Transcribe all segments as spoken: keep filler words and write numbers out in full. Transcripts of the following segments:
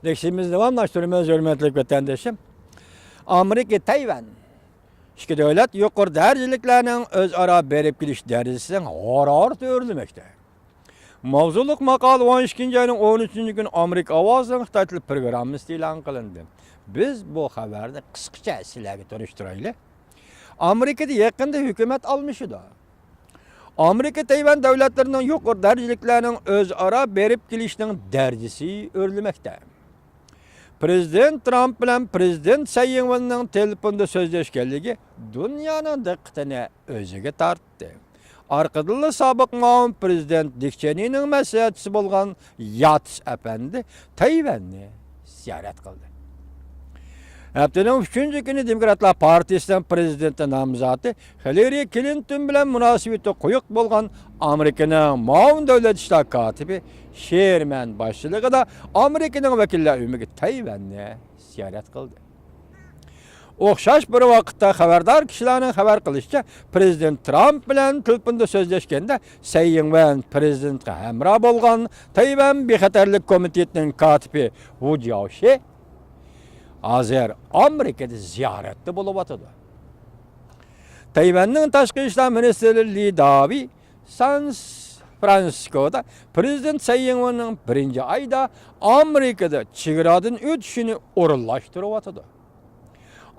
لېكسىيىمىزنى داۋاملاشتۇرىمىز، ھۆرمەتلىك ۋەتەندىشىم. ئامېرىكا، تەيۋەن. ئىككى دۆلەت يۇقىرى دەرىجىلىكلەرنىڭ ئۆزئارا بېرىپ كېلىش دەرىجىسىنىڭ ھارا-ھارا ئۆرلىمەكتە. ماۋزۇلۇق ماقالە ئون ئىككىنچى ئاينىڭ ئون ئۈچىنچى كۈنى ئامېرىكا ئاۋازىنىڭ خىتاي تىل پروگراممىسىدا ئېلان قىلىندى. بىز بۇ خەۋەرنى قىسقىچە سىلەرگە تونۇشتۇرايلى. ئامېرىكىدا يېقىندا ھۆكۈمەت ئالمىشىدۇ. ئامېرىكا، تەيۋەن دۆلەتلىرىنىڭ يۇقىرى دەرىجىلىكلەرنىڭ ئۆزئارا بېرىپ كېلىشىنىڭ دەرىجىسى ئۆرلىمەكتە. پرېزىدېنت ترامپ بىلەن پرېزىدېنت سەي يىڭۋېننىڭ تېلېفوندا سۆزلەشكەنلىكى دۇنيانىڭ دىققىتىنى ئۆزىگە تارتتى. ئارقىدىنلا سابىق مۇئاۋىن پرېزىدېنت دىك چېنىنىڭ مەسلىھەتچىسى بولغان ياتىس ئەپەندى تەيۋەننى زىيارەت قىلدى. ھەپتىنىڭ ئۈچىنچى كۈنى دېموكراتلار پارتىيىسىنىڭ پرېزىدېنت نامزاتى خىللېرى كلىنتون بىلەن مۇناسىۋىتى قويۇق بولغان ئامېرىكىنىڭ مۇئاۋىن دۆلەت ئىشلار كاتىپى شېرمەن باشچىلىقىدا ئامېرىكىنىڭ ۋەكىللەر ئۆمىكى تەيۋەننى زىيارەت قىلدى. ئوخشاش بىر ۋاقىتتا خەۋەردار كىشىلەرنىڭ خەۋەر قىلىشىچە، پرېزىدېنت ترامپ بىلەن تېلېفوندا سۆزلەشكەندە، سەي يىڭۋەن پرېزىدېنتقا ھەمراھ بولغان تەيۋەن بىخەتەرلىك كومىتېتىنىڭ كاتىپى ۋۇ جياۋشى ھازىر ئامېرىكىدا زىيارەتتە بولۇۋاتىدۇ. تەيۋەننىڭ تاشقى ئىشلار مىنىستىرى لى داۋى سان فرانسىسكودا پرېزىدېنت سەي يىڭۋېننىڭ بىرىنچى ئايدا ئامېرىكىدا چېگرادىن ئۆتۈشىنى ئورۇنلاشتۇرۇۋاتىدۇ.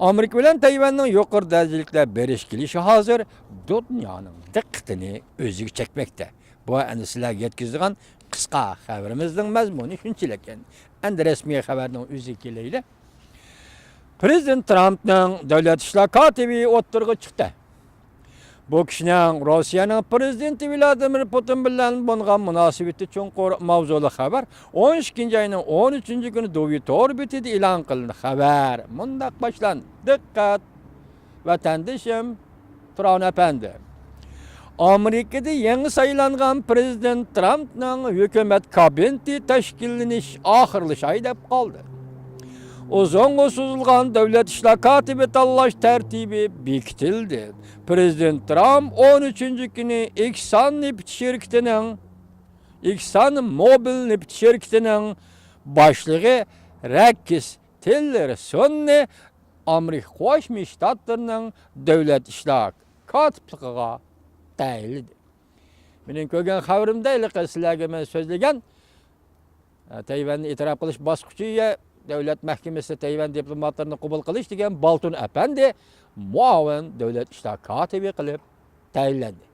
ئامېرىكا بىلەن تەيۋەننىڭ يۇقىرى دەرىجىلىكلەر بېرىش كېلىشى ھازىر دۇنيانىڭ دىققىتىنى ئۆزىگە چەكمەكتە. بۇ ئەمدى سىلەرگە يەتكۈزىدىغان قىسقا خەۋىرىمىزنىڭ مەزمۇنى شۇنچىلىك. ئەمدى رەسمىي خەۋەرنىڭ ئۆزىگە كېلەيلى. پرېزىدېنت ترامپنىڭ دۆلەت ئىشلار كاتىپى ئوتتۇرىغا چىقتى. بۇ كىشىنىڭ روسىيەنىڭ پرېزىدېنتى ۋلادىمىر پۇتىن بىلەن بولغان مۇناسىۋىتى چوڭقۇر ماۋزۇلۇق خەۋەر ئون ئىككىنچى ئاينىڭ ئون ئۈچىنچى كۈنى دۇۋى تور بېتىدە ئېلان قىلىندى. خەۋەر مۇنداق باشلاندى. دىققەت! ۋەتەندىشىم تۇرغۇن ئەپەندى، ئامېرىكىدا يېڭى سايلانغان پرېزىدېنت ترامپنىڭ ھۆكۈمەت كابىنېتى تەشكىللىنىش ئاخىرلىشاي دەپ قالدى. ئۇزۇنغا سوزۇلغان دۆلەت ئىشلار كاتىپى تاللاش تەرتىبى بېكىتىلدى. پرېزىدېنت ترامپ ئون ئۈچىنچى كۈنى ئېكسان نېفىت شىركىتىنىڭ، ئېكسان موبىل نېفىت شىركىتىنىڭ باشلىقى رەكس تىللېرسوننى ئامېرىكا قوشما شتاتلىرىنىڭ دۆلەت ئىشلار كاتىپلىقىغا تەيىنلىدى. مېنىڭ كۆرگەن خەۋىرىمدە ھېلىقى سىلەرگە مەن سۆزلىگەن، ئە، تەيۋەننى ئېتىراپ قىلىش باسقۇچى، دۆلەت مەھكىمىسى تەيۋەن دىپلوماتلىرىنى قوبۇل قىلىش دېگەن بالتون ئەپەندى مۇئاۋىن دۆلەت ئىشلار كاتىپى قىلىپ تەيىنلەندى.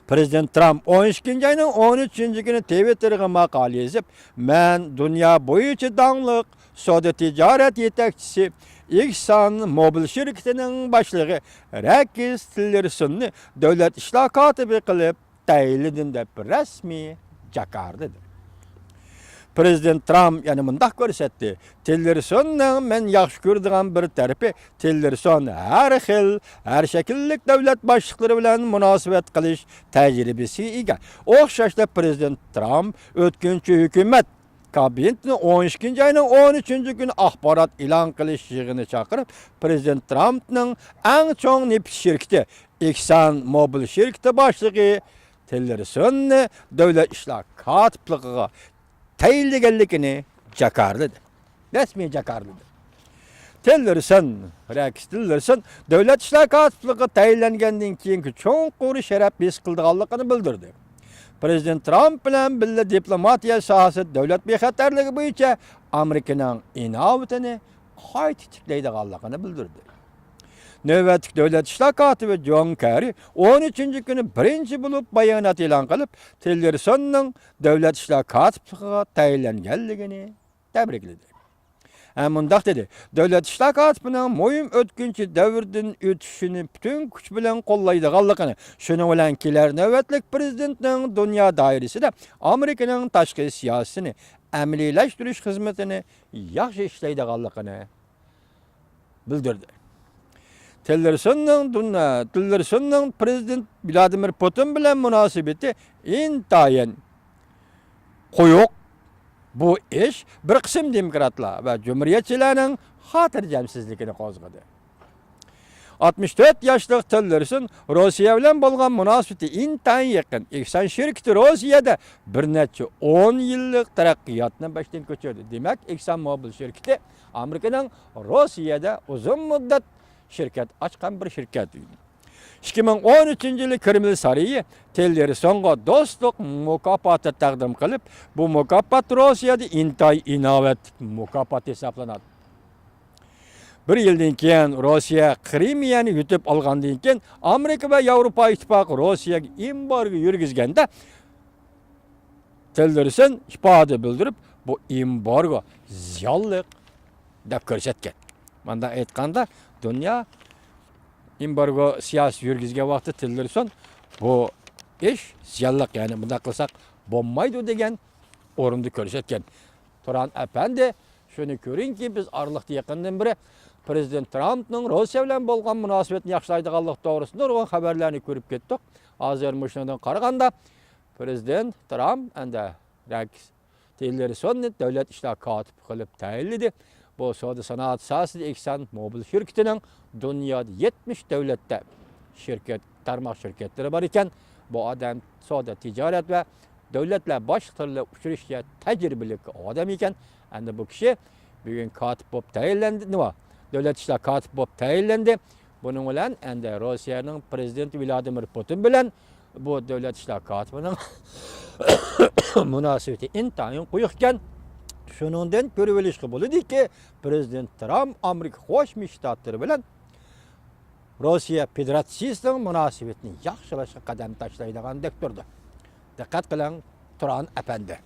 پرېزىدېنت ترامپ ئون ئىككىنچى ئاينىڭ ئون ئۈچىنچى كۈنى تىۋىتتېرغا ماقالە يېزىپ، مەن دۇنيا بويىچە داڭلىق سودا تىجارەت يېتەكچىسى ئېكسان موبىل شىركىتىنىڭ باشلىقى رەكس تىللېرسوننى دۆلەت ئىشلار كاتىپى قىلىپ تەيىنلىدىم دەپ رەسمىي جاكارلىدى. پرېزىدېنت ترامپ يەنە مۇنداق كۆرسەتتى، تىللېرسوننىڭ مەن ياخشى كۆرىدىغان بىر تەرىپى، تىللېرسون ھەر خىل، ھەر شەكىللىك دۆلەت باشلىقلىرى بىلەن مۇناسىۋەت قىلىش تەجرىبىسىگە ئىگە. ئوخشاشلا پرېزىدېنت ترامپ ئۆتكۈنچى ھۆكۈمەت كابىنېتىنى ئون ئىككىنچى ئاينىڭ ئون ئۈچىنچى كۈنى ئاخبارات ئېلان قىلىش يىغىنى چاقىرىپ، پرېزىدېنت ترامپنىڭ ئەڭ چوڭ نېفىت شىركىتى ئېكسان موبىل شىركىتى باشلىقى تىللېرسوننى دۆلەت ئىشلار كاتىپلىقىغا تەيىنلىگەنلىكىنى جاكارلىدى. رەسمىي جاكارلىدى. تىللېرسون، رەكس تىللېرسون دۆلەت ئىشلار كاتىپلىقىغا تەيىنلەنگەندىن كېيىنكى چوڭقۇر شەرەپ ھېس قىلىدىغانلىقىنى بىلدۈردى. پرېزىدېنت ترامپ بىلەن بىللە دىپلوماتىيە ساھەسىدە دۆلەت بىخەتەرلىكى بويىچە ئامېرىكىنىڭ ئىناۋىتىنى قايتا تىكلەيدىغانلىقىنى بىلدۈردى. نۆۋەتلىك دۆلەت ئىشلار كاتىپى جون كېررى ئون ئۈچىنچى كۈنى بىرىنچى بولۇپ بايانات ئېلان قىلىپ، تىللېرسوننىڭ دۆلەت ئىشلار كاتىپلىقىغا تەيىنلەنگەنلىكىنى تەبرىكلىدى. ھەم مۇنداق دېدى، دۆلەت ئىشلار كاتىپىنىڭ مۇھىم ئۆتكۈنچى دەۋردىن ئۆتۈشىنى پۈتۈن كۈچ بىلەن قوللايدىغانلىقىنى، شۇنىڭ بىلەن كېلەر نۆۋەتلىك پرېزىدېنتنىڭ دۇنيا دائىرىسىدە ئامېرىكىنىڭ تاشقى سىياسىتىنى ئەمەلىيلەشتۈرۈش خىزمىتىنى ياخشى ئىشلەيدىغانلىقىنى بىلدۈردى. تىللېرسوننىڭ دۇن-، تىللېرسوننىڭ پرېزىدېنت ۋلادىمىر پۇتىن بىلەن مۇناسىۋىتى ئىنتايىن قويۇق. بۇ ئىش بىر قىسىم دېموكراتلار ۋە جۇمھۇرىيەتچىلەرنىڭ خاتىرجەمسىزلىكىنى قوزغىدى. ئاتمىش تۆت ياشلىق تىللېرسون روسىيە بىلەن بولغان مۇناسىۋىتى ئىنتايىن يېقىن. ئېكسان شىركىتى روسىيەدە بىر نەچچە ئون يىللىق تەرەققىياتنى باشتىن كەچۈردى. دېمەك، ئېكسان موبىل شىركىتى ئامېرىكىنىڭ روسىيەدە ئۇزۇن مۇددەت شىركەت ئاچقان بىر شىركەت. ئىككى مىڭ ئون ئۈچىنچى يىلى كرېمل سارىيى تىللېرسونغا دوستلۇق مۇكاپاتى تەقدىم قىلىپ، بۇ مۇكاپات روسىيەدە ئىنتايىن ئىناۋەتلىك مۇكاپات ھېسابلىنىدۇ. بىر يىلدىن كېيىن روسىيە قىرىمىيەنى يۇتۇپ ئالغاندىن كېيىن، ئامېرىكا ۋە ياۋروپا ئىتتىپاقى روسىيەگە ئېمبارگو يۈرگۈزگەندە، تىللېرسون ئىپادە بىلدۈرۈپ، بۇ ئېمبارگو زىيانلىق دەپ كۆرسەتكەن. مۇنداق ئېيتقاندا، دۇنيا ئېمبارگو سىياسىتى يۈرگۈزگەن ۋاقىتتا تىللېرسون بۇ ئىش زىيانلىق، يەنى بۇنداق قىلساق بولمايدۇ دېگەن ئورۇندا كۆرسەتكەن. تۇران ئەپەندى، شۇنى كۆرۈڭكى، بىز ئارىلىقتا يېقىندىن بېرى پرېزىدېنت ترامپنىڭ روسىيە بىلەن بولغان مۇناسىۋىتىنى ياخشىلايدىغانلىقى توغرىسىدا نۇرغۇن خەۋەرلەرنى كۆرۈپ كەتتۇق. ھازىر مۇشۇنىڭدىن قارىغاندا، پرېزىدېنت ترامپ ئەمدى رەكس تىللېرسوننى دۆلەت ئىشلار كاتىپى قىلىپ تەيىنلىدى. بۇ سودا سانائەت ساھەسىدە ئېكسان موبىل شىركىتىنىڭ دۇنيادا يەتمىش دۆلەتتە شىركەت، تارماق شىركەتلىرى بار ئىكەن. بۇ ئادەم سودا تىجارەت ۋە دۆلەتلەر باشلىقلىرى بىلەن ئۇچرىشىشتا تەجرىبىلىك ئادەم ئىكەن. ئەمدى بۇ كىشى بۈگۈن كاتىپ بولۇپ تەيىنلەندى، نېمە؟ دۆلەت ئىشلار كاتىپى بولۇپ تەيىنلەندى. بۇنىڭ بىلەن ئەمدى روسىيەنىڭ پرېزىدېنتى ۋلادىمىر پۇتىن بىلەن بۇ دۆلەت ئىشلار كاتىپىنىڭ مۇناسىۋىتى ئىنتايىن قويۇق ئىكەن. شۇنىڭدىن كۆرۈۋېلىشقا بولىدۇكى، پرېزىدېنت ترامپ ئامېرىكا قوشما شتاتلىرى بىلەن روسىيە فېدېراتسىيىسىنىڭ مۇناسىۋىتىنى ياخشىلاشقا قەدەم تاشلايدىغاندەك تۇرىدۇ. دىققەت قىلىڭ، تۇران ئەپەندى.